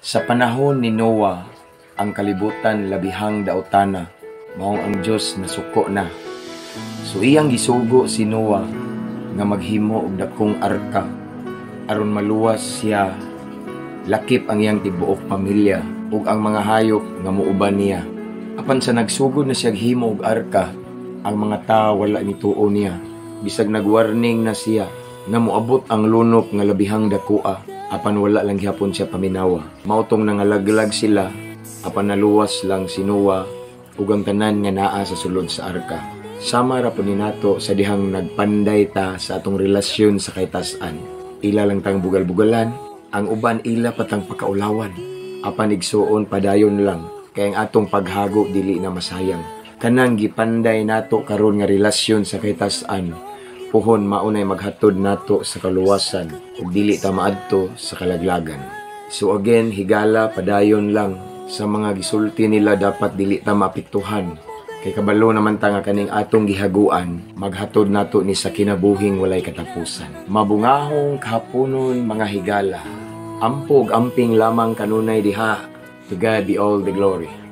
Sa panahon ni Noah, ang kalibutan labihang daotana, maong ang Dios nasuko na. So iyang gisugo si Noah nga maghimo og dakong arka aron maluwas siya, lakip ang iyang tibuok pamilya ug ang mga hayop nga muuban niya. Apan sa nagsugod na siya himo og arka, ang mga tao wala nituo niya. Bisag nagwarning na siya nga moabot ang lunop nga labihang dakoa, apan wala lang gihapon siya paminawa. Mao tong nangalaglag sila, apan naluwas lang si Noah ug ang tanan nga naa sa sulod sa arka. Sama ra pud ni nato sa dihang nagpanday ta sa atong relasyon sa kaytas-an. Ila lang tang bugal-bugalan, ang uban ila patang pakaulawan. Apan igsuon, padayon lang kay ang atong paghago dili na masayang. Kanang gipanday nato karon nga relasyon sa kaytas-an, puhon maunay maghatod nato sa kaluwasan ug dili ta maadto sa kalaglagan. So again, higala, padayon lang sa mga gisulti nila, dapat dili ta maapektuhan. Kay kabalo naman ta nga kaning atong gihaguan, maghatod nato ni sa kinabuhing walay katapusan. Mabungahong kahaponon, mga higala. Ampo ug amping lamang kanunay diha. To God be all the glory.